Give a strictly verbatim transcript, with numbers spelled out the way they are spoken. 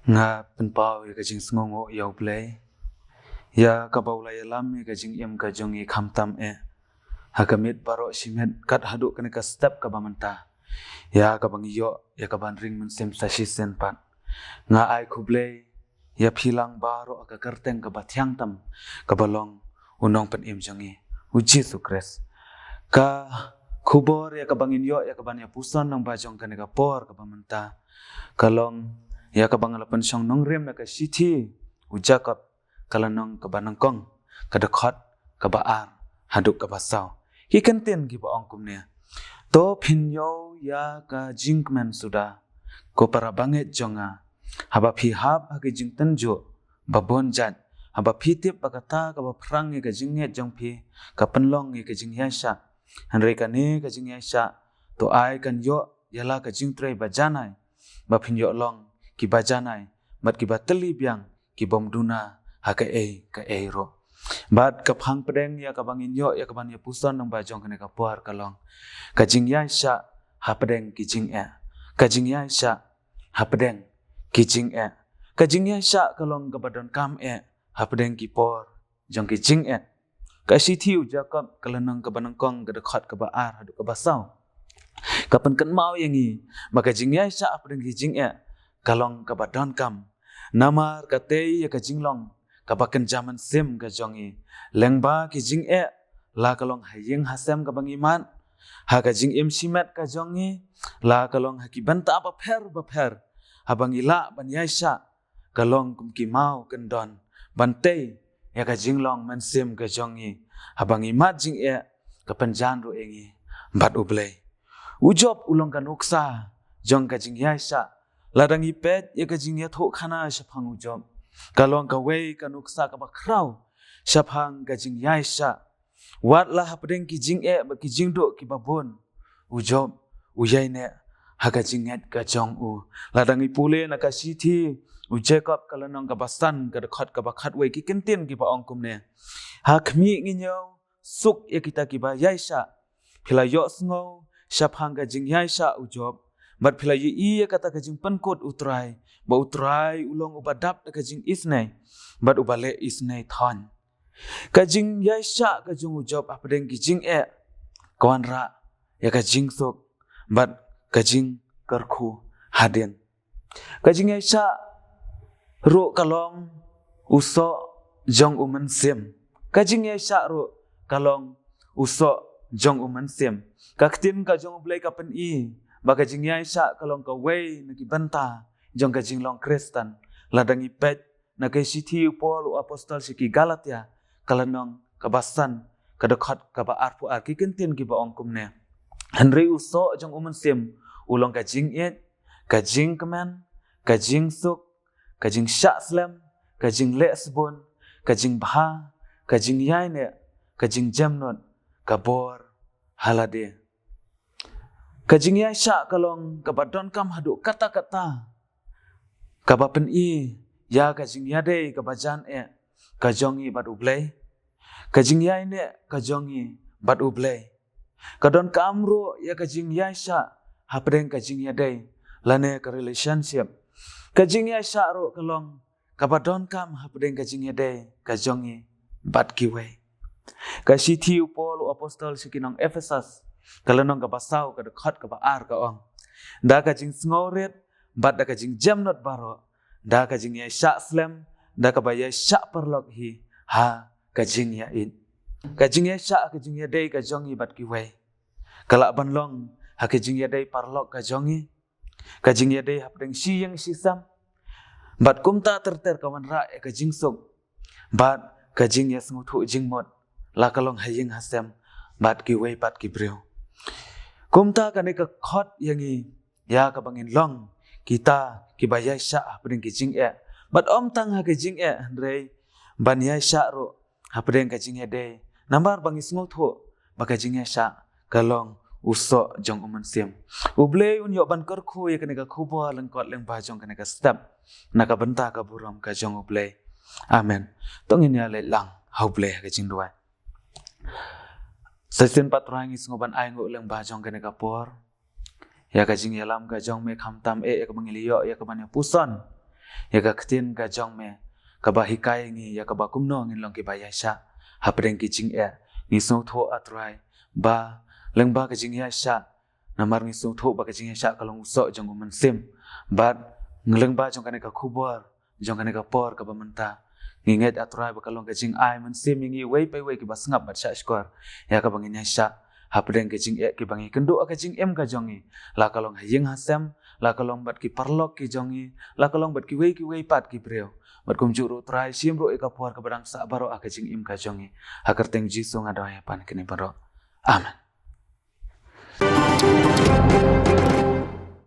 Nga pynpaw ïa ka jingsngewnguh ïa U Blei, ïa kaba u la ïalam ïa ka jingim ka jong ngi khamtam eh ha ka miet baroh shi miet, kat haduh kane ka step kaba mynta, ïa kaba ngi ïoh ïa ka ban ring mynsiem sa shisien pat. Nga ai khublei ïa phi lang baroh ha ka kyrteng kaba thiang tam, kaba long U Nongpynim jong ngi, U Jisu Khrist. Ka khubor ïa kaba ngin ïoh ïa ka ban ïa puson lang ba jong kane ka por kaba mynta, ka long ïa kaba nga la pynshong nongrim na ka shithi U Jakob, ka lynnong kaba nyngkong, ka dkhot kaba ar haduh kaba saw. Ki kyntien kiba ong kumne: To phin ïoh ïa ka jingkmen suda, ko para bangeit jong nga, haba phi hap ha ka jingtynjuh ba bun jait, haba phi tip ba kata kaba phrang ïa ka jingngeit jong phi ka pynlong ïa ka jingïaishah. Hynrei kane ka jingïaishah to ai kan ïoh ïa la ka jingtrei ba janai, ba phin ïoh long kiba janai bad kiba tylli biang, kibym duna ha kaei kaei ruh. Bad ka phang pdeng ïa kaba ngin ïoh ïa ka ban ïa puson lang ba jong kane ka por ka long: Ka jingïaishah hapdeng ki jingeh. Ka jingïaishah hapdeng ki jingeh. Ka jingïaishah ka long kaba donkam eh hapdeng ki por jong ki jingeh. Ka shithi U Jakob, ka lynnong kaba nyngkong, ka dkhot kaba ar haduh kaba saw, ka pynkynmaw ïa ngi ba ka jingïaishah hapdeng ki jingeh ka long kaba donkam. Namar katei ïa ka jinglong kaba kynja mynsiem ka jong ngi, lyngba ki jingeh, la ka long ha ïing ha sem kaba ngi mad, ha ka jingim shimet ka jong ngi, la ka long ha ki bynta bapher bapher, haba ngi lah ban ïaishah, ka long kum ki maw kyndon ban tei ïa ka jinglong mynsiem ka jong ngi. Haba ngi mad jingeh, ka pynjan ruh ïa ngi bad U Blei. U Job u long ka nuksa jong ka jingïaishah. Lada ngi peit ïa ka jingïathuhkhana shaphang U Job, ka long kawei ka nuksa kaba khraw shaphang ka jingïaishah. Wat la hapdeng ki jingeh bad ki jingduh kiba bun, U Job u ïaineh ha ka jingngeit ka jong u. Lada ngi pule na ka shithi U Jakob, ka lynnong kaba san, ka dkhot kaba khatwei, ki kyntien kiba ong kumne: Ha khmih ngi ñiew suk ïa kita kiba ïaishah. Phi la ïohsngew shaphang ka jingïaishah U Job, bad phi la ïohi ïa kata ka jingpynkut U Trai, ba U Trai u long uba dap da ka jingisynei bad uba leh isynei thon. Ka jingïaishah ka jong U Job hapdeng ki jingeh ka wanrah ïa ka jingsuk bad ka jingkyrkhu hadien. Ka jingïaishah ruh ka long u soh jong u mynsiem. Ka jingïaishah ruh ka long u soh jong u mynsiem. Ka ktien ka jong U Blei ka pyni ba ka jingïaishah ka long kawei na ki bynta jong ka jinglong Khristan. Lada ngi peit na ka shithi u Paul u apostol sha ki Galatia, ka lynnong kaba san, ka dkhot kaba arphew ar, ki kyntien kiba ong kumne: Hynrei u soh jong u mynsiem u long ka jingïeit, ka jingkmen, ka jingsuk, ka jingshah slem, ka jingleh sbun, ka jingbha, ka jingïaineh, ka jingjemnud, ka bor ha lade. Ka jingïaishah ka long kaba donkam haduh katta katta, kaba pyni ïa ka jingïadei kaba jan eh ka jong ngi bad U Blei, ka jingïaineh ka jong ngi bad U Blei. Ka donkam ruh ïa ka jingïaishah hapdeng ka jingïadei lane ka relationship. Ka jingïaishah ruh ka long kaba donkam hapdeng ka jingïadei ka jong ngi bad kiwei. Ka shithi u Paul u apostol sha ki nong Ephesus, ka lynnong kaba saw, ka dkhot kaba ar, ka ong: Da ka jingsngewrit bad da ka jingjemnud baroh, da ka jingïaishah slem, da kaba ïaishah paralok hi ha ka jingïaieit. Ka jingïaishah, ka jingïadei ka jong ngi bad kiwei, ka lah ban long ha ka jingïadei paralok ka jong ngi, ka jingïadei hapdeng shi ïing shi sem. Bad kumta ter ter ka wanrah ïa ka jingsuk bad ka jingïasngewthuh jingmut, la ka long ha ïing ha sem bad kiwei pat ki briew. Kumta kane ka khot ïa ngi ïa kaba ngin long kita kiba ïaishah hapdeng ki jingeh. Bad ym tang ha ki jingeh, hynrei ban ïaishah ruh hapdeng ka jingïadei, namar ba ngi sngewthuh ba ka jingïaishah ka long u soh jong u mynsiem. U Blei un ïoh ban kyrkhu ïa kane ka khubor lyngkot lyngba jong kane ka step, na ka bynta ka burom ka jong U Blei. Amen. To ngin ïa leit lang ha U Blei ha ka jingduwai. Sa shisien pat Trai, ngi sngew ban ainguh lyngba jong kane ka por ïa ka jingïalam ka jong me, khamtam eh ïa kaba ngi la ïoh ïa ka ban ïa puson ïa ka ktien ka jong me, kaba hikai ngi ïa kaba kumno ngin long kiba ïaishah hapdeng ki jingeh. Ngi sngewthuh, A Trai, ba lyngba ka jingïaishah, namar ngi sngewthuh ba ka jingïaishah ka long u soh jong u Mynsiem. Bad lyngba jong kane ka khubor, jong kane ka por kaba mynta, ngi ngeit, A Trai, ba ka long ka jingai mynsiem ïa ngi iwei pa iwei kiba sngap bad shahshkor ïa kaba ngin ïaishah hapdeng ka jingeh, kiba ngi kynduh ha ka jingim ka jong ngi, la ka long ha ïing ha sem, la ka long bad ki paralok ki jong ngi, la ka long bad kiwei kiwei pat ki briew. Bad kumjuh ruh, Trai, shim ruh ïa ka por kaba dang sah baroh ha ka jingim ka jong ngi. Ha ka kyrteng Jisu nga duwai ïa phi kine baroh. Amen.